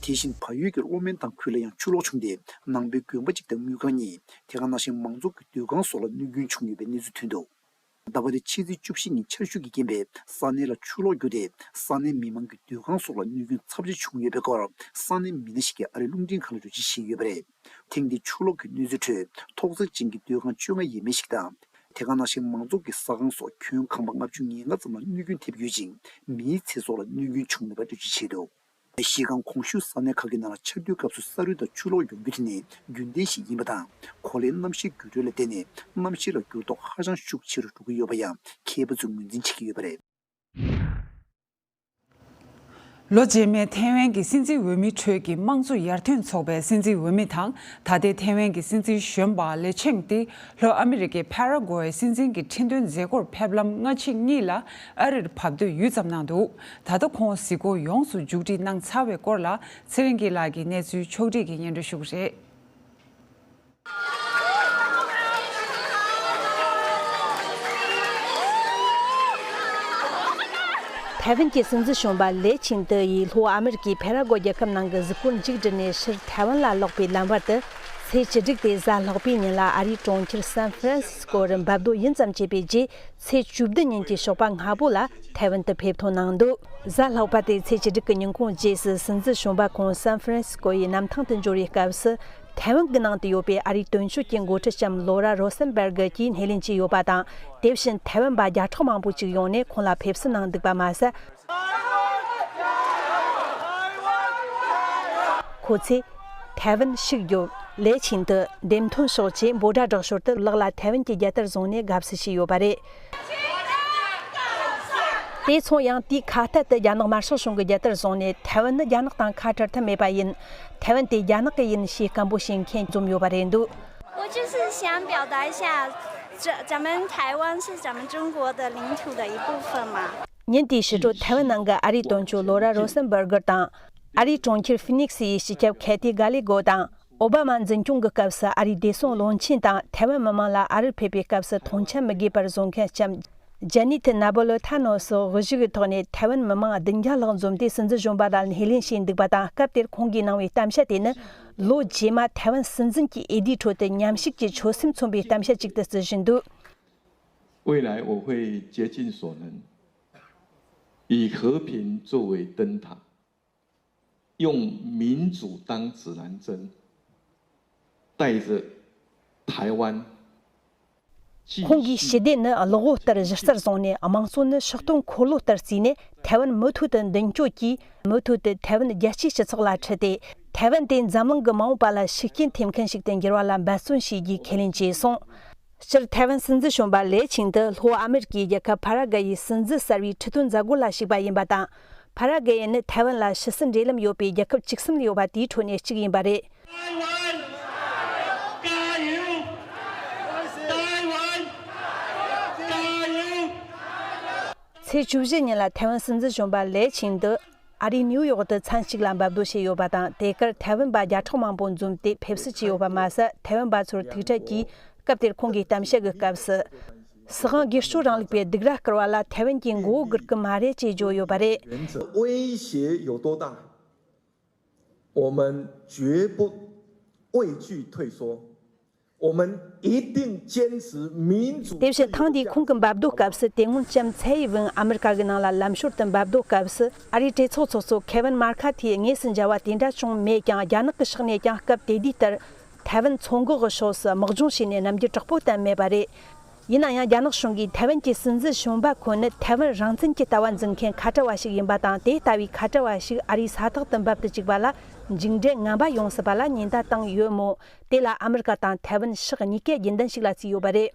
དེ་བཞིན་བལ་ཡུལ་གྱི་གློ་སྨོན་ཐང་ཁུལ་ལ་ཡང་ཆུ་ལོག་བྱུང་སྟེ། ནང་པའི་དགོན་པ་གཅིག་དང་དངུལ་ཁང་གཉིས། དེ་ག་ནང་བཞིན་མང་ཚོགས་ཀྱི་སྡོད་ཁང་སོགས་ལ་གནོད་སྐྱོན་བྱུང་ཡོད་པའི་གནས་ཚུལ་ཐོན་འདུག། ཟླ་བ་འདིའི་ཕྱི་ཚེས་བཅུ་བཞི་ཉིན་ཆར་ཤུགས་ཀྱི་རྐྱེན་པས་ས་གནས་ལ་ཆུ་ལོག་རྒྱུག་སྟེ། ས་གནས་མི་མང་གི་སྡོད་ཁང་སོགས་ལ་གནོད་སྐྱོན་ཚབས་ཆེ་བྱུང་ཡོད་པའི་སྐོར། ས་གནས་མི་སྣ་ཞིག་གིས་ཨ་རིའི་རླུང་འཕྲིན་ཁང་ལ་འགྲེལ་བརྗོད་བྱས་ཡོད་པ་རེད། ཐེངས་འདིའི་ཆུ་ལོག་གི་གནོད་འཚེ་ཁྲོད། ཐོག་བརྩེགས་ཅན་གྱི་སྡོད་ཁང་བཅོ་ལྔ་ཡས་མས་ཤིག་དང་། དེ་ག་ནང་བཞིན་མང་ཚོགས་ཀྱི་ས་ཁང་སོགས་ཁྱོན་ཁང་པ་ལྔ་བཅུ་ང་ལྔ་ཙམ་ལ་གནོད་སྐྱོན་ཐེབས་ཡོད་ཅིང་། མིའི་ཚེ་སྲོག་ལ་གནོད་སྐྱོན་བྱུང་མེད་པ་འགྲེལ་བརྗོད་བྱས་འདུག། གཞི་རྐང་གོང་ཞུས་ས་གནས་ཁག་གི་ནང་ལ་ཆར་དུས་སྐབས་སུ་ས་རུད་དང་ཆུ་ལོག་ཡོང་རྒྱུ་དེ་ནི་རྒྱུན་ལྡན་ཞིག་ཡིན་པ་དང་། གོ་ལའི་གནམ་གཤིས་འགྱུར་འགྲོས་ལ་བརྟེན་ནས་གནམ་གཤིས་ལ་འགྱུར་ལྡོག་ཧ་ཅང་ཤུགས་ཆེ་རུ་འགྲོ་གི་ཡོད་པ་ཡང་མཁས་པ་ཚོས་ངོས་འཛིན་བྱེད་ཀྱི་ཡོད་པ་རེད། ལོ་རྗེས་མའི་ཐའེ་ཝན་གྱི་སྲིད་འཛིན་འོས་མིའི་ཁྲོད་ཀྱི་དམངས་གཙོ་ཡར་ཐོན་ཚོགས་པའི་སྲིད་འཛིན་འོས་མི་དང་། ད་ལྟའི་ཐའེ་ཝན་གྱི་སྲིད་འཛིན་གཞོན་པ་ལེ་ཆིང་ཏི་ལྷོ་ཨ་མི་རི་ཀའི་ཕ་ར་གོ་ཝེ་སྲིད་འཛིན་གྱི་ཁྲི་འདོན་མཛད་སྒོར་ཕེབས་ལམ་སྔ་ཕྱི་གཉིས་ལ་ཨ་རིར་བབས་འདོད་ཡུད་ཙམ་གནང་འདུག། ད་ལྟ་ཁོང་གཟིགས་སྐོར་ཡོངས་སུ་མཇུག་སྒྲིལ་གནང་ཚར་བའི་སྐོར་ལ་ཚེ་རིང་སྐྱིད་ལགས་ཀྱིས་གནས་ཚུལ་ཕྱོགས་སྒྲིག་གིས་སྙན་སྒྲོན་ཞུ་གི་རེད། ཐའེ་ཝན་གྱི་སྲིད་འཛིན་གཞོན་པ་ལེ་ཆིང་ཏི་ཡིས་ལྷོ་ཨ་མི་རི་ཀའི་ཕེ་ར་གོ་རྒྱལ་ཁབ་ནང་གི་གཟིགས་སྐོར་མཇུག་བསྒྲིལ་ནས་ཕྱིར་ཐའེ་ཝན་ལ་ལོག་པའི་ལམ་བར་དུ། ཚེས་བཅུ་དྲུག་སྟེ་གཟའ་ལྷག་པའི་ཉིན་ལ་ཨ་རིའི་གྲོང་ཁྱེར་སན་ཧྥ་རན་སིས་ཀོ་རུ་འབབ་རྡོ་ཡུན་ཙམ་བྱས་པའི་རྗེས། ཚེས་བཅུ་བདུན་ཉིན་གྱི་ཞོགས་པ་སྔ་པོ་ལ་ཐའེ་ཝན་དུ་ཕེབས་ཐོན་གནང་འདུག། གཟའ་ལྷག་པ་སྟེ་ཚེས་བཅུ་དྲུག་གི་ཉིན་གུང་རྗེས་སུ་སྲིད་འཛིན་གཞོན་པ་ཁོང་སན་ཧྥ་རན་སི་ཀོ་ཡི་གནམ་ཐང་དུ་འབྱོར་བའི་སྐབས་སུ། ཐའེ་ཝན་གྱི་ནང་དུ་ཡོད་པའི་ཨ་རིའི་དོན་གཅོད་ཀྱི་འགོ་ཁྲིད་ལྕམ་ལོ་ར་རོ་སན་བར་གི་གིས་སྣེ་ལེན་བྱས་ཡོད་པ་དང་། དེ་བཞིན་ཐའེ་ཝན་པ་བརྒྱ་ཕྲག་མང་པོ་ཅིག་ཡོང་ནས་ཁོང་ལ་ཕེབས་བསུ་གནང་འདུག་པ་མ་ཟད། ཁོ་ཚོས་ཐའེ་ཝན་ཕྱུག་འགྱུར། ལེ་ཆིང་ཏི་འདེམས་ཐོན་ཤོག་ཅེས་འབོད་སྒྲ་སྒྲོག་ཞོར་དུ་ལག་ལ་ཐའེ་ཝན་གྱི་རྒྱལ་དར་བཟུང་ནས་དགའ་བསུ་བྱས་ཡོད་པ་རེད། དེ་མཚུངས་ཡང་དེའི་ཁ་གཏད་དུ་རྒྱ་ནག་དམར་ཤོག་གཞུང་གི་རྒྱལ་དར་བཟུང་ནས་ཐའེ་ཝན་ནི་རྒྱ་ནག་དང་ཁ་བྲལ་ཐབས་མེད་པ་ཡིན། ཐའེ་ཝན་དེ་རྒྱ་ནག་གི་ཡིན་ཞེས་སྐད་འབོད་བྱེད་མཁན་འཛོམས་ཡོད་པ་རེད་འདུག། 我就是想表达一下这咱们台湾是咱们中国的领土的一部分嘛。 ཉིན་དེའི་ཕྱི་དྲོ་ཐའེ་ཝན་ནང་གི་ཨ་རིའི་དོན་གཅོད་ལོ་ར་རོ་སན་སྦར་གར་དང་། ཨ་རིའི་གྲོང་ཁྱེར་ཧྥི་ནིག་སི་ཡི་སྤྱི་ཁྱབ་ཁེ་ཐི་གྷ་ལི་གོ་དང་། ཨོ་བྷ་མ་འཛིན་སྐྱོང་གི་སྐབས་སུ་ཨ་རིའི་བདེ་སྲུང་བློན་ཆེན་དང་ཐའེ་ཝན་མི་མང་ལ་ཨ་རིར་ཕེབས་པའི་སྐབས་སུ་མཐོང་ཆེན་མི་དགོས་པར་བཟོ་མཁན་ལྕམ་ཇ་ནི་ཐི་ན་པོ་ལོ་ཐ་ནོ་སོགས་དབུ་བཞུགས་ཀྱི་ཐོག་ནས་ཐའེ་ཝན་མི་མང་བདུན་བརྒྱ་ལྷག་འཛོམས་ཏེ་སྲིད་འཛིན་གཞོན་པ་ལ་སྣེ་ལེན་བྱས་འདུག་པ་དང་། སྐབས་དེར་ཁོང་གིས་གནང་བའི་གཏམ་བཤད་དེ་ནི་ལོ་རྗེས་མ་ཐའེ་ཝན་སྲིད་འཛིན་གྱི་འོས་བསྡུའི་ཁྲོད་དུ་མཉམ་ཞུགས་ཀྱི་ཆོད་སེམས་མཚོན་པའི་གཏམ་བཤད་ཅིག་ཏུ་བརྩི་བཞིན་འདུག། 未来我会竭尽所能，以和平作为灯塔，用民主当指南针，带着台湾继 ཁོང་གིས་续 ཞི་བདེ་ནི་གློག་འོད་ལྟར་གཞི་རྩར་བཟུང་ནས། དམངས་གཙོ་ནི་སྲིད་དོན་འཁོར་ལོ་ལྟར་བརྩིས་ནས། ཐའེ་ཝན་མུ་མཐུད་དུ་མདུན་སྐྱོད་ཀྱིས། མུ་མཐུད་དུ་ཐའེ་ཝན་རྒྱལ་སྤྱིའི་སྤྱི་ཚོགས་ལ་ཁྲིད་དེ། ཐའེ་ཝན་དེ་འཛམ་གླིང་གི་མ་འོངས་པ་ལ་ཤུགས་རྐྱེན་ཐེབས་མཁན་ཞིག་ཏུ་འགྱུར་བ་ལ་འབད་བརྩོན་བྱེད་རྒྱུའི་ཁས་ལེན་བྱས་སོང་། སྤྱིར་ཐའེ་ཝན་སྲིད་འཛིན་གཞོན་པ་ལེ་ཆིང་ཏི་ལྷོ་ཨ་མེ་རི་ཀའི་རྒྱལ་ཁབ་ཕ་ར་གྷ་ཡི་སྲིད་འཛིན་གསར་བའི་ཁྲི་སྟོན་མཛད་སྒོ་ལ་ཞུགས་པ་ཡིན་པ་དང་། ཕ་ར་གྷ་ཡི་ནི་ཐའེ་ཝན་ལ་ཕྱི་སྲིད་འབྲེལ་ལམ་ཡོད་པའི་རྒྱལ་ཁབ་བཅུ་གསུམ་ལ་ཡོད་པ་དེའི་ཁྲོད་ནས་གཅིག་ཡིན་པ་རེད། 台湾加油！台湾加油！ ཚེས་བཅུ་བཞི་ཉིན་ལ་ཐའེ་ཝན་སྲིད་འཛིན་གཞོན་པ་ལེ་ཆིང་ཏི་ཨ་རིའི་ནིའུ་ཡོག་ཏུ་མཚན་གཅིག་ལ་འབབ་སྡོད་བྱས་ཡོད་པ་དང་། དེ་གར་ཐའེ་ཝན་པ་བརྒྱ་ཕྲག་མང་པོ་འཛོམས་ཏེ་ཕེབས་བསུ་བྱས་ཡོད་པ་མ་ཟད། ཐའེ་ཝན་པ་ཚོར་ཐུག་འཕྲད་ཀྱིས་སྐབས་དེར་ཁོང་གིས་གཏམ་བཤད་ཀྱི་སྐབས་སུ། སྲིད་དབང་སྒེར་གཅོད་རིང་ལུགས་པས་སྡིགས་ར་སྐུལ་བ་ལ་ཐའེ་ཝན་གྱིས་མགོ་བོ་སྒུར་གི་མ་རེད་ཅེས་བརྗོད་ཡོད་པ་རེད། 威胁有多大？我们绝不畏惧退缩，我们一定坚持民主。 དེ་བཞིན་ཐེངས་འདིའི་ཁོང་གི་འབབ་སྡོད་སྐབས་སུ། དེ་སྔོན་ལྕམ་ཚའེ་ཡི་ཝེན་ཨ་མི་རི་ཀ་གི་ནང་ལ་ལམ་ཞོར་དུ་འབབ་སྡོད་སྐབས་སུ། ཨ་རིའི་གྲོས་ཚོགས་ཚོགས་གཙོ་ཁེ་ཝིན་མར་ཁ་ཐིས་དངོས་སུ་མཇལ་བ་དེ་འདྲ་བྱུང་མེད་ཀྱང་། རྒྱ་ནག་གི་ཕྱོགས་ནས་ཀྱང་སྐབས་དེ་དུས་ལྟར་ཐའེ་ཝན་མཚོ་འགག་གི་ཕྱོགས་སུ་དམག་སྦྱོང་བྱས་ནས་རྣམ་འགྱུར་དྲག་པོ་བསྟན་མེད་པ་རེད། ཡིན་ན་ཡང་། རྒྱ་ནག་གཞུང་གིས་ཐའེ་ཝན་གྱི་སྲིད་འཛིན་གཞོན་པ་ཁོ་ནི་ཐའེ་ཝན་རང་བཙན་གྱི་ལྟ་བ་འཛིན་མཁན་ཁ་བྲལ་བ་ཞིག་ཡིན་པ་དང་། དེ་ལྟ་བུའི་ཁ་བྲལ་བ་ཞིག་ཨ་རིའི་ས་ཐོག་ཏུ་འབབ་ཏུ་བཅུག་པ་ལ་མཇུག་འབྲས་ངན་པ་ཡོང་སྲིད་པ་ལ་ཉེན་བརྡ་བཏང་ཡོད་མོད། དེ་ལ་ཨ་མི་རི་ཀ་དང་ཐའེ་ཝན་ཕྱོགས་གཉིས་ཀས་རྒྱུན་ལྡན་ཞིག་ལ་བརྩིས་ཡོད་པ་རེད།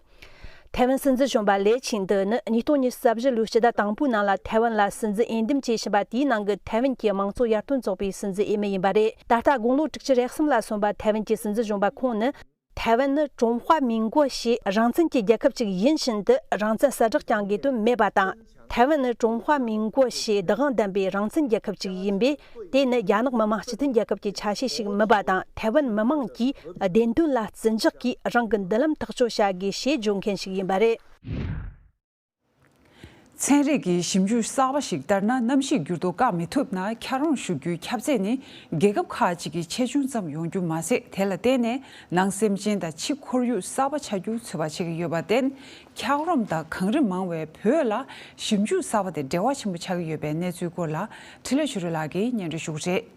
ཐའེ་ཝན་སྲིད་འཛིན་གཞོན་པ་ལེ་ཆིང་ཏི་ནི་ཉིས་སྟོང་ཉི་ཤུ་རྩ་བཞི་ལོའི་སྤྱི་ཟླ་དང་པོའི་ནང་ལ་ཐའེ་ཝན་ལ་སྲིད་འཛིན་འོས་འདེམས་བྱས་ཕྱིན་པ་དེའི་ནང་གི་ཐའེ་ཝན་གྱི་དམངས་གཙོ་ཡར་ཐོན་ཚོགས་པའི་སྲིད་འཛིན་འོས་མི་ཡིན་པ་རེད། ད་ལྟ་དགུང་ལོ་དྲུག་ཅུ་རེ་གསུམ་ལ་སོན་པ་ཐའེ་ཝན་གྱི་སྲིད་འཛིན་གཞོན་པ་ཁོང་ནི། 台湾呢，中华民国ཞེས་རང་བཙན་གྱི་རྒྱལ་ཁབ་ཅིག་ཡིན་བཞིན་དུ། རང་བཙན་གསལ་བསྒྲགས་ཀྱང་དགོས་དོན་མེད་པ་དང་། 台湾呢，中华民国ཞེས་བདག་དབང་ལྡན་པའི་རང་བཙན་རྒྱལ་ཁབ་ཅིག་ཡིན་པས། དེ་ནི་རྒྱ་ནག་མི་དམངས་སྤྱི་མཐུན་རྒྱལ་ཁབ་ཀྱི་ཆ་ཤས་ཤིག་མིན་པ་དང་། 台湾མི་དམངས་ཀྱིས་བདེན་དོན་ལ་བརྩི་འཇོག་གིས་རང་གི་མདུན་ལམ་ཐག་གཅོད་བྱ་དགོས་ཞེས་བརྗོད་མཁན་ཞིག་ཡིན་པ་རེད། ཚན་རིག་གི་ཞིབ་འཇུག་གསར་པ་ཞིག་ལྟར་ན། གནམ་གཤིས་འགྱུར་ལྡོག་བཀག་མི་ཐུབ་ན། འཁྱགས་རོམ་ཞུ་རྒྱུའི་ཁྱབ་ཚད་ནི་རྒྱལ་ཁབ་ཁག་ཅིག་གི་ཆེ་ཆུང་ཙམ་ཡོང་རྒྱུ་མ་ཟད། དེ་ལ་བརྟེན་ནས་ནང་སེམས་ཅན་དང་ཕྱི་ཁོར་ཡུག་གསར་པ་ཆགས་རྒྱུ་ཚོད་དཔག་བྱེད་ཀྱི་ཡོད་པར་བརྟེན། འཁྱགས་རོམ་དང་གངས་རི་མང་བའི་བོད་ལ་ཞིབ་འཇུག་གསར་པ་དེ་འབྲེལ་བ་ཆེན་པོ་ཆགས་ཀྱི་ཡོད་པའི་གནས་ཚུལ་སྐོར་ལ། འཕྲིན་ལས་ཆོས་སྒྲོན་ལགས་ཀྱིས་སྙན་སྒྲོན་ཞུ་གི་རེད།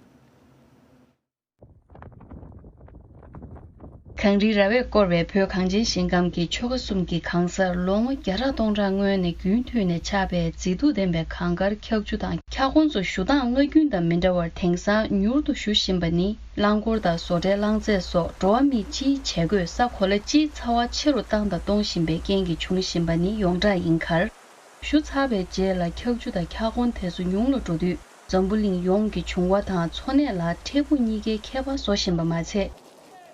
གངས་རིའི་ར་བས་བསྐོར་བའི་བོད་གངས་ཅན་ཞིང་ཁམས་ཀྱི་ཆོལ་ཁ་གསུམ་གྱི་གང་སར་ལོ་ངོ་བརྒྱ་ཕྲག་སྟོང་ཕྲག་སྔོན་ནས་རྒྱུན་མཐུད་ནས་ཆགས་པའི་མཛེས་སྡུག་ལྡན་པའི་གངས་དཀར་འཁྱགས་ཆུ་དང་འཁྱགས་སྒོ་ཚོ་ཞུ་སྟངས་སྔ་རྒྱུན་དང་མི་འདྲ་བར་དེང་སང་མྱུར་དུ་ཞུ་བཞིན་པ་ནི། རླངས་འཁོར་དང་བཟོ་གྲྭའི་རླངས་རྫས་སོགས་འགྲོ་བ་མིའི་སྤྱིའི་བྱེད་སྒོས་ས་གོ་ལ་སྤྱིའི་ཚ་བ་ཆེ་རུ་བཏང་དང་གཏོང་བཞིན་པའི་རྐྱེན་གྱིས་བྱུང་བཞིན་པ་ནི་ཡོངས་གྲགས་ཡིན་ཁར། ཞུ་ཚར་བའི་རྗེས་ལ་འཁྱགས་ཆུ་དང་འཁྱགས་སྒོ་དེ་ཚོ་ཉུང་ལ་འགྲོ་དུས། འཛམ་བུ་གླིང་ཡོངས་ཀྱི་བྱུང་བ་དང་འཚོ་གནས་ལ་འཕྲལ་ཕུགས་གཉིས་ཀའི་ཁྱད་པར་བཟོ་བཞིན་པ་མ་ཚད།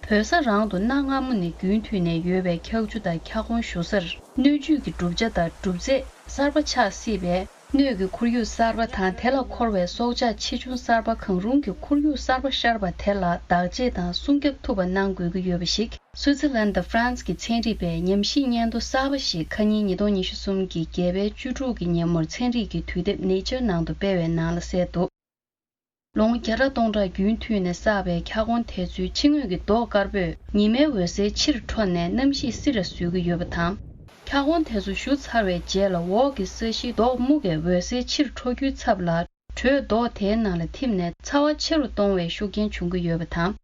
བོད་ས་རང་དུ་གནའ་སྔ་མོ་ནས་རྒྱུན་མཐུད་ནས་ཡོད་པའི་འཁྱགས་ཆུ་དང་འཁྱགས་སྒོ་ཞུ་སར་སྣོད་བཅུད་ཀྱི་གྲུབ་ཆ་དང་གྲུབ་རྫས་གསར་པ་ཆགས་སྲིད་པས། སྣོད་ཀྱི་ཁོར་ཡུག་གསར་པ་དང་དེ་ལ་འཁོར་བའི་སྲོག་ཆགས་ཆེ་ཆུང་གསར་པ་གང་རུང་གི་ཁོར་ཡུག་གསར་པ་ཤར་བ་དེ་ལ་བདག་གཅེས་དང་སྲུང་སྐྱོབ་ཐུབ་པ་གནང་དགོས་ཀྱི་ཡོད་པ་ཞིག་སུའུ་ཙི་ལན་དང་ཧྥ་རན་སི་གི་ཚན་རིག་པས་ཉམས་ཞིབ་སྙན་ཐོ་གསར་པ་ཞིག་ཁ་ཉིན་ཉིས་སྟོང་ཉི་ཤུ་གསུམ་གྱི་བརྒྱད་པའི་བཅུ་དྲུག་གི་ཉིན་མོར་ཚན་རིག་གི་དུས་དེབ་Nature ནང་དུ་སྤེལ་བའི་ནང་ལ་གསལ་འདུག་ལོ་ངོ་བརྒྱ་ཕྲག་སྟོང་ཕྲག་རྒྱུན་མཐུད་ནས་བསགས་པའི་འཁྱགས་སྒོ་དེ་ཚོའི་ཕྱི་ངོས་ཀྱི་མདོག་དཀར་པོས་ཉི་མའི་འོད་ཟེར་ཕྱིར་འཕྲོ་ནས་གནམ་གཤིས་བསིལ་ར་བཟོ་གི་ཡོད་པ་དང་། འཁྱགས་སྒོ་དེ་ཚོ་ཞུ་ཚར་བའི་རྗེས་ལ་འོག་གི་ས་གཞིའི་མདོག་སྨུག་གི་འོད་ཟེར་ཕྱིར་འཕྲོ་རྒྱུའི་ཚབ་ལ། དྲོད་མདོག་དེའི་ནང་ལ་ཐིམ་ནས་ཚ་བ་ཆེ་རུ་གཏོང་བའི་ཤུགས་རྐྱེན་བྱུང་གི་ཡོད་པ་དང་།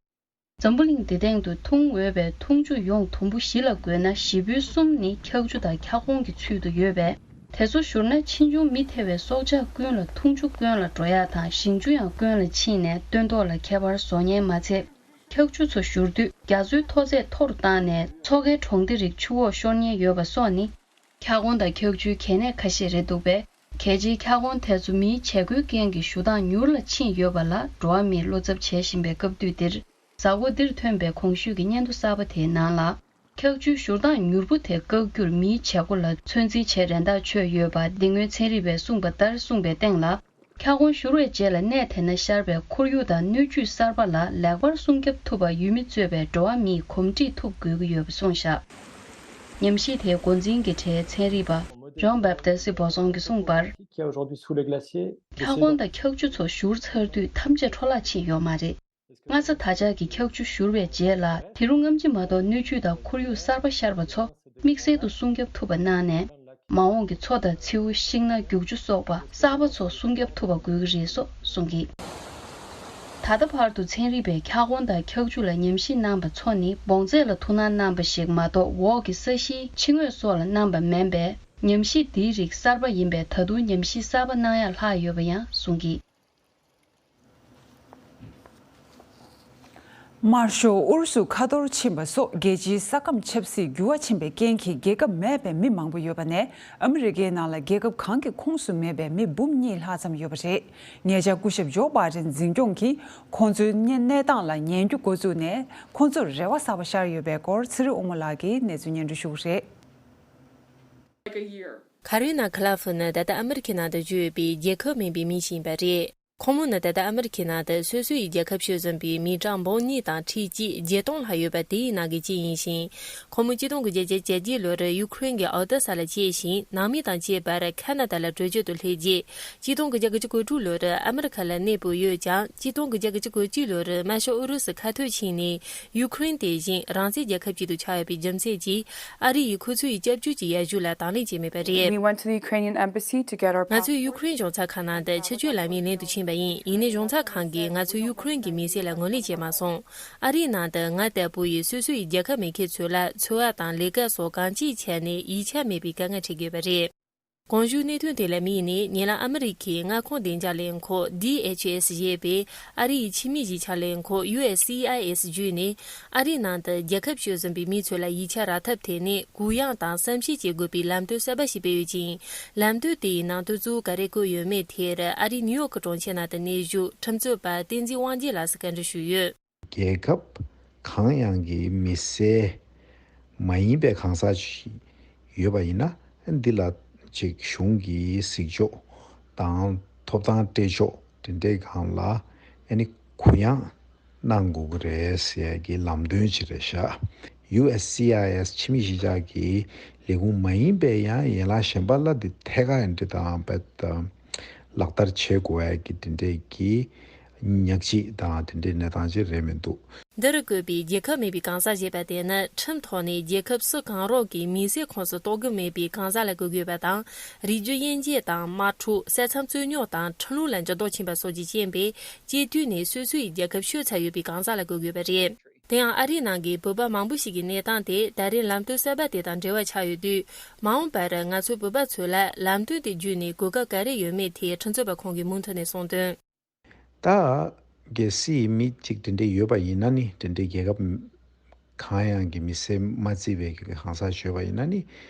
འཛམ་བུ་གླིང་འདི་སྟེང་དུ་འཐུང་འོས་པའི་འཐུང་ཆུ་ཡོངས་དུམ་བུ་བཞི་ལ་བགོས་ན། བཞི་པོའི་གསུམ་ནི་འཁྱགས་ཆུ་དང་འཁྱགས་སྒོ་གི་ཚུལ་དུ་ཡོད་པས། དེ་ཚོ་བཞུར་ན་ཕྱིས་འབྱུང་མི་ཐེ་བའི་སྲོག་ཆགས་ཀུན་ལ་འཐུང་ཆུ་དཀོན་ལ་འགྲོ་ཡག་དང་། ཞིང་ཆུ་ཡང་དཀོན་ལ་ཕྱིན་ནས་སྟོན་ཐོག་ལ་ཁྱད་པར་བཟོ་ཉེན་མ་ཚད། འཁྱགས་ཆུ་ཚོ་བཞུར་དུས་རྒྱ་མཚོའི་མཐོ་ཚད་མཐོ་རུ་བཏང་ནས་མཚོ་ཁའི་གྲོང་སྡེ་རིགས་ཆུ་འོག་ཤོར་ཉེན་ཡོད་པ་སོགས་ནི། འཁྱགས་སྒོ་དང་འཁྱགས་ཆུའི་གལ་གནད་ཁ་ཤས་རེད་འདུག་པས། གལ་ཆེའི་འཁྱགས་སྒོ་དེ་ཚོ་མིའི་བྱེད་སྒོའི་རྐྱེན་གྱིས་ཞུ་སྟངས་མྱུར་ལ་ཕྱིན་ཡོད་པ་ལ་འགྲོ་བ་མིས་བློ་འཚབ་བྱེད་བཞིན་པའི་སྐབས་དུས་འདིར། གཟའ་འཁོར་འདིར་ཐོན་པའི་གོང་ཞུས་ཀྱི་སྙན་ཐོ་གསར་པ་དེའི་ནང་ལ། འཁྱག་ཆུའི་བཞུར་སྟངས་མྱུར་པོ་དེ་བཀག་རྒྱུར་མིའི་བྱེད་སྒོ་ལ་ཚོད་འཛིན་བྱེད་རན་ཐག་ཆོད་ཡོད་པ་འདི་སྔོན་ཚན་རིག་པས་གསུངས་པ་ལྟར་གསུངས་པའི་སྟེང་ལ། འཁྱག་སྒོང་བཞུར་བའི་རྗེས་ལ་གནས་དེ་ན་ཤར་བའི་ཁོར་ཡུག་དང་སྣོད་བཅུད་གསར་པ་ལ་ལེགས་པར་སྲུང་སྐྱོབ་ཐུབ་པ་ཡུལ་མི་གཙོས་པའི་འགྲོ་བ་མིས་གོམས་འདྲིས་ཐུབ་དགོས་ཀྱི་ཡོད་པ་གསུངས་བཞག་ཉམས་ཞིབ་དེའི་འགོ་འཛིན་གྱི་གྲས་ཚན་རིག་པ་ཇོན་བེབ་ཏེ་སི་བོ་སོང་གིས་གསུངས་པར། འཁྱག་སྒོང་དང་འཁྱག་ཆུ་ཚོ་བཞུར་ཚར་དུས་ཐམས་ཅད་འཕྲོ་བརླག་ཕྱིན་ཡོད་མ་རེད། སྔ་ས་ད་ཆ་གི་འཁྱག་ཆུ་བཞུར་བའི་རྗེས་ལ་དེ་རུ་རྔམ་ཆེ་མ་གཏོགས་སྣོད་བཅུད་དང་ཁོར་ཡུག་གསར་པ་ཤར་བ་ཚོ་དམིགས་བསལ་དུ་སྲུང་སྐྱོབ་ཐུབ་པ་གནང་ནས། མ་འོངས་ཀྱི་མཚོ་དང་མཚེའུ་ཤིང་སྣ་རྒྱུག་ཆུ་སོགས་པ་གསར་པ་ཚོ་སྲུང་སྐྱོབ་ཐུབ་པ་དགོས་ཀྱི་རེད་སོགས་གསུངས་ཀྱིས། ད་ལྟ་བར་དུ་ཚན་རིག་པས་འཁྱག་སྒོང་དང་འཁྱག་ཆུ་ལ་ཉམས་ཞིབ་གནང་པ་ཚོ་ནི་སྦོང་རྫས་ལ་ཐུགས་སྣང་གནང་པ་ཞིག་མ་གཏོགས་འོག་གི་ས་གཞིའི་ཕྱི་ངོས་སོགས་ལ་གནང་པ་མིན་པས། ཉམས་ཞིབ་འདིའི་རིགས་གསར་པ་ཡིན་པས་ད་དུང་ཉམས་ཞིབ་གསར་པ་གནང་ཡག་ལྷག་ཡོད་པ་ཡང་གསུངས་ཀྱིས། དམར་ཤོག་ཨུ་རུ་སུ་ཁ་ཐོར་ཕྱིན་པ་སོགས་རྒྱལ་སྤྱིའི་ས་ཁམས་ཆབ་སྲིད་འགྱུར་བ་ཕྱིན་པའི་རྐྱེན་གྱིས་རྒྱལ་ཁབ་མེད་པའི་མི་མང་པོ་ཡོད་པ་ནས་ཨ་མི་རི་ཀའི་ནང་ལ་རྒྱལ་ཁབ་གང་གི་ཁོངས་སུ་མེད་པའི་མི་འབུམ་གཉིས་ལྷག་ཙམ་ཡོད་པ་རེད། ཉེ་ཆར་སྐུ་ཞབས་ཇོ་བྷ་ཏན་འཛིན་སྐྱོང་གིས་ཁོང་ཚོའི་གནས་གནས་སྟངས་ལ་ཉན་རྒྱུ་འགོ་བཙུགས་ནས་ཁོང་ཚོར་རེ་བ་གསར་པ་ཤར་ཡོད་པའི་སྐོར་ཚེ་རིང་དབུ་མ་ལགས་ཀྱིས་གནས་ཚུལ་སྙན་སྒྲོན་ཞུ་གི་རེད། Karina Klaffer་ནི་ད་ལྟ་ཨ་མི་རི་ཁའི་ནང་དུ་བཞུགས་ཡོད་པའི་རྒྱལ་ཁབ་མིན་པའི་མི་ཞིག་ཡིན་པ་རེད། ཁོང་མོ་ནི་ད་ལྟ་ཨ་མི་རི་ཁའི་ནང་དུ་སོ་སོའི་རྒྱལ་ཁབ་ཤོད་བཟུང་པའི་མི་གྲངས་འབུམ་གཉིས་དང་ཁྲི་གཅིག་བརྒྱད་སྟོང་ལྷག་ཡོད་པ་དེའི་ནང་གི་གཅིག་ཡིན་ཞིང་། ཁོང་མོ་གཅིག་སྟོང་དགུ་བརྒྱ་བརྒྱད་ཅུ་གྱ་བརྒྱད་ལོར་ཡུ་ཁུ་རེན་གྱི་ཨོ་ཏ་ས་ལ་སྐྱེས་ཤིང་ནང་མི་དང་བཅས་པར་ཁ་ན་ཏཱ་ལ་བྲོས་བྱོལ་དུ་སླེབས་རྗེས་གཅིག་སྟོང་དགུ་བརྒྱ་དགུ་བཅུ་གོ་དྲུག་ལོར་ཨ་མི་རི་ཁ་ལ་གནས་སྤོས་ཡོད་ཀྱང་གཅིག་སྟོང་དགུ་བརྒྱ་དགུ་བཅུ་གོ་གཅིག་ལོར་དམར་ཤོག་ཨུ་རུ་སུ་ཁ་ཐོར་ཕྱིན་ནས་ཡུ་ཁུ་རེན་དེ་བཞིན་རང་བཙན་རྒྱལ་ཁབ་ཅིག་ཏུ་ཆགས་ཡོད་པའི་རྒྱུ་མཚན་གྱིས་ཨ་རི་ཡིས་ཁོ་ཚོའི་སྐྱབས་བཅོལ་གྱི་ཡར་ཞུ་ལ་དང་ལེན་བྱས་མེད་པ་རེད། We went to the Ukrainian embassy to get our ང་ཚོས་ཡུ་ཁུ་རེན་གཞུང་ཚབ་ཁང་ནང་དུ་ཕྱི་སྐྱོད་ལམ་ཡིག་ལེན་དུ་ཕྱིན་པ་ཡིན། ཡིན་ནའི་གཞུང་ཚབ་ཁང་གིས་ང་ཚོའི་ཡུ་ཁུ་རེན་གྱི་མི་སེར་ལ་ངོས་ལེན་བྱས་མ་སོང་། ཨ་རིའི་ནང་དུ་ང་ལྟ་བུ་ཡི་སོ་སོ་ཡི་རྒྱལ་ཁབ་མེད་མཁན་ཚོ་ལ་འཚོ་བ་དང་ལས་ཀ་སོགས་གང་ཅིའི་ཆ་ནས་ཡིག་ཆ་མེད་པའི་དཀའ་ངལ་འཕྲད་ཀྱི་ཡོད་པ་རེད། གོང་ཞུས་གནད་དོན་དེ་ལ་དམིགས་ནས་ཉེ་ལམ་ཨ་མི་རི་ཁའི་མངའ་ཁོངས་བདེ་འཇགས་ལས་ཁུངས་ཌི་ཨེཆ་ཨེས་ཞེས་པས་ཨ་རི་ཡི་ཕྱི་མི་གཞིས་ཆགས་ལས་ཁུངས་ཡུ་ཨེས་སི་ཨའི་ཨེས་བརྒྱུད་ནས་ཨ་རིའི་ནང་དུ་རྒྱལ་ཁབ་ཤོད་བཟུང་པའི་མི་ཚོ་ལ་ཡིག་ཆ་རག་ཐབས་དེ་ནི་གུ་ཡངས་དང་བསམ་ཤེས་བྱེད་དགོས་པའི་ལམ་སྟོན་གསར་པ་ཞིག་སྤེལ་ཡོད་ཅིང་། ལམ་སྟོན་དེ་ཡི་ནང་དོན་གཙོ་བོ་ག་རེ་བཀོད་ཡོད་མེད་ཐད་ཨ་རིའི་ནིའུ་ཡོག་གི་གྲོང་ཁྱེར་ནང་དུ་གནས་བཞུགས་ཁྲིམས་རྩོད་པ་བསྟན་འཛིན་དབང་རྒྱལ་ལགས་སུ་བཀའ་འདྲི་ཞུས་ཡོད། རྒྱལ་ཁབ་གང་ཡང་གི་མི་སེར་མ་ཡིན་པའི་གང་ཟག་ཅིག་ཡོད་པ་ཡིན་ན་འདི་ལ་ཅིག་གཞུང་གི་གཟིགས་ཕྱོགས་དང་ཐོབ་ཐང་སྤྲད་ཕྱོགས་དེ་འདྲའི་སྒང་ལ་ཨ་ནི་གུ་ཡངས་གནང་དགོས་ཀྱི་རེད་ཟེར་ཡ་གི་ལམ་སྟོན་ཅིག་རེད་ཤག་ཡུ་ཨེས་སི་ཨའི་ཨེས་ཕྱི་མི་གཞིས་ཆགས་ཀྱི་ལས་ཁུངས་མ་ཡིན་པའི་ཡང་ཡན་ལག་གཞན་པ་ལ་འདི་ཐད་ཀར་འདི་དང་རྦད་དེ་ལག་བསྟར་བྱེད་དགོས་ཡ་གི་དེ་འདྲའི་གི་ཉག་གཅིག་དང་དེ་འདྲའི་གནས་སྟངས་ཅིག་རེད་མི་འདུག་འདིར་བཀོད་པའི་རྒྱལ་ཁབ་མེད་པའི་གང་ཟག་ཞེས་པ་དེ་ནི་ཁྲིམས་ཐོག་ནས་རྒྱལ་ཁབ་སུ་གང་རུང་གི་མི་སེར་ཁོངས་སུ་གཏོགས་ཀྱི་མེད་པའི་གང་ཟག་ལ་གོ་དགོས་པ་དང་། རིགས་རྒྱུད་དབྱེ་འབྱེད་དང་དམག་འཁྲུག་ས་མཚམས་རྩོད་རྙོག་དང་ཁྲིམས་ལུགས་ལ་འགྱུར་ལྡོག་ཕྱིན་པ་སོགས་ཀྱི་རྐྱེན་པས་སྐྱེ་དུས་ནས་སོ་སོའི་རྒྱལ་ཁབ་ཤོར་ཚར་ཡོད་པའི་གང་ཟག་ལ་གོ་དགོས་པ་རེད། དེ་ཡང་ཨ་རིའི་ནང་གི་བོད་པ་མང་པོ་ཞིག་གི་གནས་སྟངས་དེ་ད་རེས་ལམ་སྟོན་གསར་པ་དེ་དང་འབྲེལ་བ་ཆགས་ཡོད་དུས། མ་འོངས་པར་ང་ཚོའི་བོད་པ་ཚོ་ལ་ལམ་སྟོན་དེ་བརྒྱུད་ནས་གོ་སྐབས་ག་རེ་ཡོད་མེད་ཐད་ཁྲིམས་རྩོད་པ་ཁོང་གིས་མུ་མཐུད་ནས་གསུངས་དོན། ད་གལ་སྲིད་མི་གཅིག་དེ་འདྲ་ཡོད་པ་ཡིན་ན་ནི་དེ་འདྲའི་རྒྱལ་ཁབ་གང་ཡང་གི་མི་སེར་མ་བརྩིས་པའི་གི་གང་ཟག་ཡོད་པ་ཡིན་ན་ནི་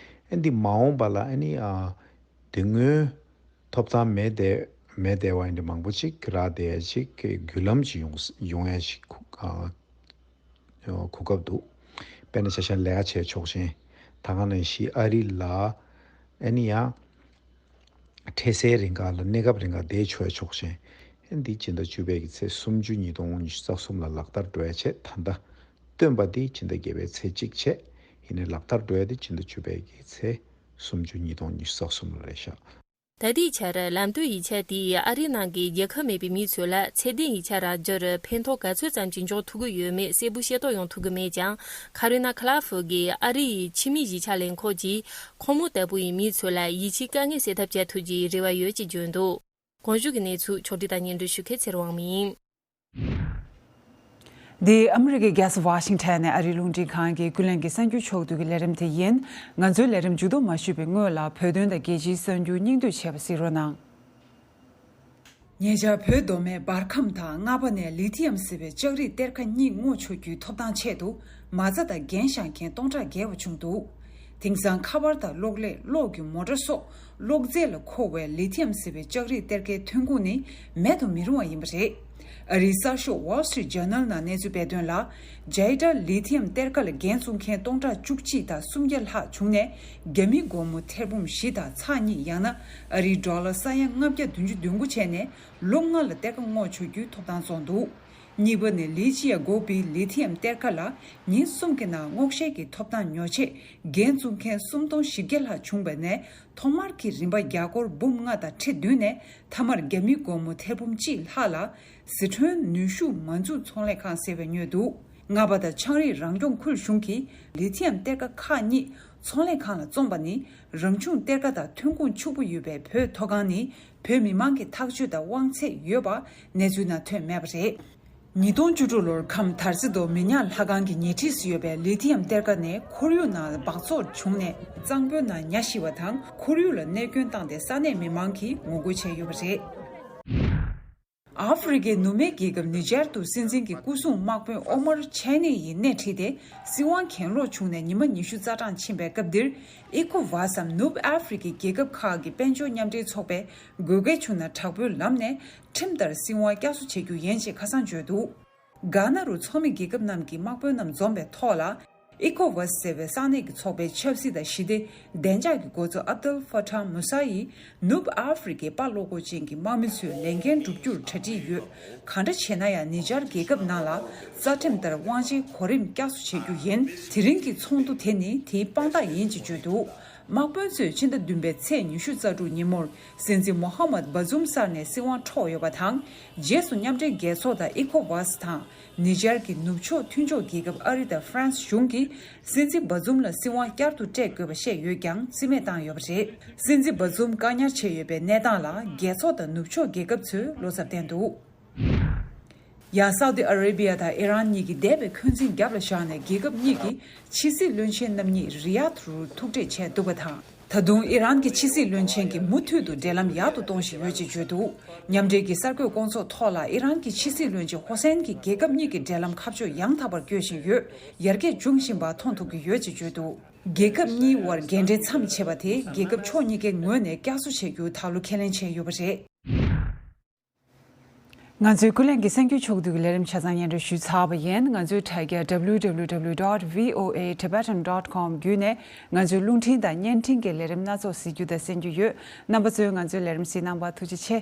ཨ་འདི་མ་འོངས་པ་ལ་ཨ་ནི་ཨ་དེ་སྔོན་ཐོབ་ཐང་མེད་དེ་མེད་དེ་བ་ཡིན་དེ་མང་པོ་ཅིག་རག་དེ་ཅིག་བརྒྱུད་ལམ་ཅིག་ཡོང་ཡོང་ཡ་ཅིག་ཨ་གོ་སྐབས་འདུག་དཔེར་ན་ཆ་བཞག་ལས་ཀ་བྱས་ཆོག་ཅིང་ད་ག་ནང་བཞིན་ཨ་རི་ལ་ཨ་ནི་ཡང་། འཕྲལ་སེལ་རིང་ག་ལ་གནས་སྐབས་རིང་ག་བསྡད་ཆོག་ཡ་ཆོག་ཅིང་། འདི་སྤྱི་ཟླ་བཅུ་པའི་གི་ཚེས་སུམ་ཅུ་ཉིས་སྟོང་ཉི་ཤུ་རྩ་གསུམ་ལ་ལག་བསྟར་འགྲོ་ཡ་བྱས་ད་ལྟ་བཏོན་པ་འདི་སྤྱི་ཟླ་བརྒྱད་པའི་ཚེས་གཅིག་བྱས་ཡིན་ནའི་ལག་བསྟར་འགྲོ་ཡ་འདི་སྤྱི་ཟླ་བཅུ་པའི་གི་ཚེས་སུམ་ཅུ་ཉིས་སྟོང་ཉི་ཤུ་རྩ་གསུམ་ལ་རེད་ཤག་ད་ལྟའི་ཆར་ལམ་སྟོན་ཡིག་ཆ་དེས་ཨ་རིའི་ནང་གི་རྒྱལ་ཁབ་མེད་པའི་མི་ཚོ་ལ་ཚད་ལྡན་ཡིག་ཆ་རག་རྒྱུར་ཕན་ཐོགས་ག་ཚོད་ཙམ་གྱི་འབྱུང་ཐུབ་ཀྱི་ཡོད་མེད་གསལ་པོ་ཤེས་རྟོགས་ཡོང་ཐུབ་ཀྱི་མེད་ཀྱང་། ཁ་རི་ན་ཁ་ལ་ཧྥུ་གིས་ཨ་རི་ཡི་ཕྱི་མི་གཞིས་ཆགས་ལས་ཁུངས་ཀྱིས་ཁོང་མོ་ལྟ་བུ་ཡི་མི་ཚོ་ལ་ཡིད་ཆེས་དཀའ་ངལ་སེལ་ཐབས་བྱ་ཐུབ་ཀྱི་རེ་བ་ཡོད་ཅེས་བརྗོད་འདུག་གོང་ཞུས་ཀྱི་གནས་ཚུལ་ཕྱོགས་སྒྲིག་དང་སྙན་སྒྲོན་ཞུ་མཁན་ཚེ་རིང་དབང་མོ་ཡིན། འདི་ཨ་མི་རི་ཀའི་རྒྱལ་ས་ཝ་ཤིང་ཊོན་ནས་ཨ་རིའི་རླུང་འཕྲིན་ཁང་གི་ཀུན་གླེང་གི་གསར་འགྱུར་ཕྱོགས་བསྡུས་ཀྱི་ལས་རིམ་དེ་ཡིན། ང་ཚོའི་ལས་རིམ་མཇུག་བསྡོམས་མ་ཞུས་པའི་སྔོན་ལ་བོད་དོན་དང་རྒྱལ་སྤྱིའི་གསར་འགྱུར་སྙིང་བསྡུས་བྱས་པ་གཟིགས་རོགས་གནང་། ཉེ་ཆར་བོད་མདོ་སྨད་འབར་ཁམས་དང་རྔ་པ་ནས་ལི་ཐི་ཡམ་ཟེར་བའི་ལྕགས་རིགས་གཏེར་ཁ་གཉིས་རྔོ་ཆོག་རྒྱུའི་ཐོབ་ཐང་ཆེད་དུ་མ་རྩ་དང་རྒྱན་བཞག་མཁན་སྟོང་ཕྲག་བརྒལ་བ་བྱུང་འདུག་དེང་སང་ཁ་པར་དང་གློག་ཀླད། གློག་གི་མོ་ཊ་སོགས་གློག་རྫས་ལ་མཁོ་བའི་ལི་ཐི་ཡམ་ཟེར་བའི་ལྕགས་རིགས་གཏེར་ཁའི་ཐོན་ཁུངས་ནི་མེད་དུ་མི་རུང་བ་ཡིན་པ་རེད། ཨ་རིའི་གསར་ཤོག་Wall Street Journal ནང་གནས་ཚུལ་སྤེལ་དོན་ལ། ཇའི་ཏྲ་ལི་ཐི་ཡམ་གཏེར་ཁ་ལ་འགན་བཙུགས་མཁན་སྟོང་ཕྲག་བཅུ་གཅིག་དང་སུམ་བརྒྱ་ལྷག་བྱུང་ནས། རྒྱ་མི་སྒོར་མོ་ཐེར་འབུམ་བཞི་དང་ཚེག་གཉིས། ཡང་ན་ཨ་རིའི་ཌོ་ལར་ས་ཡ་ལྔ་བརྒྱ་བདུན་ཅུ་དོན་དགུ་བྱས་ནས། ལོ་ལྔ་ལ་གཏེར་ཁ་སྔོག་ཆོག་རྒྱུའི་ཐོབ་ཐང་བཙོང་འདུག་གཉིས་པ་ནི་ལི་ཅི་ཡ་འགོ་བའི་ལི་ཐི་ཡམ་གཏེར་ཁ་ལ་ཉིན་གསུམ་གྱི་ནང་སྔོག་བཤེར་གྱི་ཐོབ་ཐང་ཉོ་ཆེད་འགན་བཙུགས་མཁན་སུམ་སྟོང་བཞི་བརྒྱ་ལྷག་བྱུང་བ་ནས། ཐོག་མར་གྱི་རིན་པ་རྒྱ་སྒོར་འབུམ་ལྔ་དང་ཁྲི་བདུན་ནས། མཐའ་མར་རྒྱ་མི་སྒོར་མོ་ཐེར་འབུམ་གཅིག་ལྷག་ལ་ཟི་ཁྲོན་ནུས་ཤུགས་མ་འཛུགས་ཚོང་ལས་ཁང་ཟེར་བས་ཉོས་འདུག་ལྔ་པ་དང་ཆའང་རིགས་རང་སྐྱོང་ཁུལ་གཞུང་གིས་ལི་ཐི་ཡམ་གཏེར་ཁ་ཁག་གཉིས་ཚོང་ལས་ཁང་ལ་བཙོངས་པ་ནི། རང་བྱུང་གཏེར་ཁ་དང་ཐོན་ཁུངས་ཕྱུག་པོ་ཡོད་པའི་བོད་མཐོ་སྒང་ནི། བོད་མི་མང་གི་ཐག་གཅོད་དང་དབང་ཚད་ཡོད་པ་གནས་ཚུལ་ནང་ཐོན་མེད་པ་རེད། ཉིས་སྟོང་བཅུ་དྲུག་ལོར་ཁམས་དར་རྩེ་མདོ་མི་ཉག་ལྷ་ཁང་གི་ཉེ་འཁྲིས་སུ་ཡོད་པའི་ལི་ཐི་ཡམ་གཏེར་ཁ་ནས་ཁོར་ཡུག་ནང་ལ་འབག་བཙོག་བྱུང་ནས། གཙང་པོའི་ནང་ཉ་ཤི་བ་དང་ཁོར་ཡུག་ལ་གནོད་སྐྱོན་བཏང་སྟེ། ས་གནས་མི་མང་གིས་ངོ་རྒོལ་བྱས་ཡོད་པ་རེད། ཨ་ཧྥེ་རི་ཁའི་ནུབ་སྨད་རྒྱལ་ཁབ་ནི་ཇར་དུ་སྲིད་འཛིན་གྱི་སྐུ་སྲུང་དམག་དཔོན་ཨོ་མར་ཆེ་ནི་ཡིས་སྣེ་ཁྲིད་དེ། སྲིད་དབང་གྱེན་ལོག་བྱུང་ནས་ཉི་མ་ཉི་ཤུ་རྩ་གྲངས་ཕྱིན་པའི་སྐབས་འདིར། ཨི་ཀོ་ཝཱས་སམ་ནུབ་ཨ་ཧྥེ་རི་ཁའི་རྒྱལ་ཁབ་ཁག་གི་དཔལ་འབྱོར་མཉམ་འབྲེལ་ཚོགས་པས། དགོས་གལ་བྱུང་ན་དྲག་པོའི་ལམ་ནས་ཁྲིམས་ལྟར་སྲིད་དབང་བསྐྱར་གསོ་བྱེད་རྒྱུ་ཡིན་ཞེས་ཁ་སང་བརྗོད་འདུག་གྷ་ན་རུ་ཚོགས་མི་རྒྱལ་ཁབ་རྣམས་ཀྱི་དམག་དཔོན་རྣམས་འཛོམས་པའི་ཐོག་ལ། ཨི་ཀོ་ཝཱས་ཟེར་བའི་ས་གནས་ཀྱི་ཚོགས་པའི་ཆབ་སྲིད་དང་ཞི་བདེ་བདེ་འཇགས་ཀྱི་འགོ་གཙོ་ཨབ་དུལ་ཧྥ་ཐཱ་མུ་ས་ཡིས། ནུབ་ཨ་ཧྥེ་རི་ཁའི་དཔའ་བློ་ཁོག་ཅན་གྱི་དམག་མི་ཚོས་ལས་འགན་བསྒྲུབ་རྒྱུར་གྲ་སྒྲིག་ཡོད། གང་འདྲ་བྱས་ན་ཡང་ནི་ཇར་རྒྱལ་ཁབ་ནང་ལ་རྩ་ཁྲིམས་ལྟར་དབང་ཆའི་གོ་རིམ་བསྐྱར་གསོ་བྱེད་རྒྱུ་ཡིན། དེ་རིང་གི་ཚོགས་འདུ་དེ་ནི་དེའི་དཔང་རྟགས་ཡིན་ཅེས་བརྗོད་འདུག་དམག་དཔོན་ཚོས་ཕྱི་ཟླ་བདུན་པའི་ཚེས་ཉི་ཤུ་རྩ་དྲུག་ཉིན་མོར། སྲིད་འཛིན་མོ་ཧ་མད་བྷ་ཛུམ་སར་ནས་སྲིད་དབང་འཕྲོག་ཡོད་པ་དང་། རྗེས་སུ་མཉམ་འབྲེལ་རྒྱལ་ཚོགས་དང་ཨི་ཀོ་ཝཱས་དང་། ནི་ཇར་གྱི་ནུབ་ཕྱོགས་མཐུན་ཕྱོགས་རྒྱལ་ཁབ་ཨ་རི་དང་ཧྥ་རན་སི་གཞུང་གིས། སྲིད་འཛིན་བྷ་ཛུམ་ལ་སྲིད་དབང་བསྐྱར་དུ་སྤྲད་དགོས་པ་བཤད་ཡོད་ཀྱང་། རྩིས་མེད་བཏང་ཡོད་པ་རེད། སྲིད་འཛིན་བྷ་ཛུམ་བཀག་ཉར་བྱས་ཡོད་པའི་གནས་སྟངས་ལ། རྒྱལ་ཚོགས་དང་ནུབ་ཕྱོགས་རྒྱལ་ཁབ་ཚོས་བློ་འཚབ་བསྟན་འདུག་ཡང་སའུ་ཏི་ཨ་རེ་བི་ཡ་དང་ཨི་རན་གཉིས་ཀྱིས་འདས་པའི་འཁོན་འཛིན་རྒྱབ་ལ་བཞག་ནས། རྒྱལ་ཁབ་གཉིས་ཀྱི་ཕྱི་སྲིད་བློན་ཆེན་རྣམ་གཉིས་རི་ཡཱད་རུ་ཐུག་འཕྲད་བྱས་འདུག་པ་དང་། ད་དུང་ཨི་རན་གྱི་ཕྱི་སྲིད་བློན་ཆེན་གྱིས་མུ་མཐུད་དུ་འབྲེལ་ལམ་ཡག་ཏུ་གཏོང་བཞིན་ཡོད་ཅེས་བརྗོད་འདུག་མཉམ་འབྲེལ་གྱི་གསར་འགོད་སྐོང་ཚོགས་ཐོག་ལ། ཨི་རན་གྱི་ཕྱི་སྲིད་བློན་ཆེན་ཧོ་སན་གྱིས། རྒྱལ་ཁབ་གཉིས་ཀྱི་འབྲེལ་ལམ་ཁ་ཕྱོགས་ཡང་དག་པར་བསྐྱོད་བཞིན་ཡོད། ཡར་རྒྱས་འབྱུང་བཞིན་པ་མཐོང་ཐུབ་ཀྱི་ཡོད་ཅེས་བརྗོད་འདུག་རྒྱལ་ཁབ་གཉིས་དབར་འགན་འབྲེལ་མཚམས་ཆད་པ་དེ། རྒྱལ་ཁབ་ཕྱོགས་གཉིས་ཀའི་ངོས་ནས་བསྐྱར་གསོ་བྱེད་རྒྱུ་ད་ལོ་ཁས་ལེན་བྱས་ཡོད་པ་རེད། ང་ཚོའི་ཀུན་གླེང་གི་གསར་འགྱུར་ཕྱོགས་བསྡུས་ཀྱི་ལས་རིམ་ཆ་ཚང་སྙན་སྒྲོན་ཞུས་ཚར་བ་ཡིན། ང་ཚོའི་དྲ་རྒྱ་W W W dot V O A Tibetan dot com བརྒྱུད་ནས་ང་ཚོའི་རླུང་འཕྲིན་དང་བརྙན་འཕྲིན་གྱི་ལས་རིམ་སྣ་ཚོགས་གཟིགས་རྒྱུ་དང་གསན་རྒྱུ་ཡོད། རྣམ་པ་ཚོས་ང་ཚོའི་ལས་རིམ་གཟིགས་གནང་བར་ཐུགས་རྗེ་ཆེ།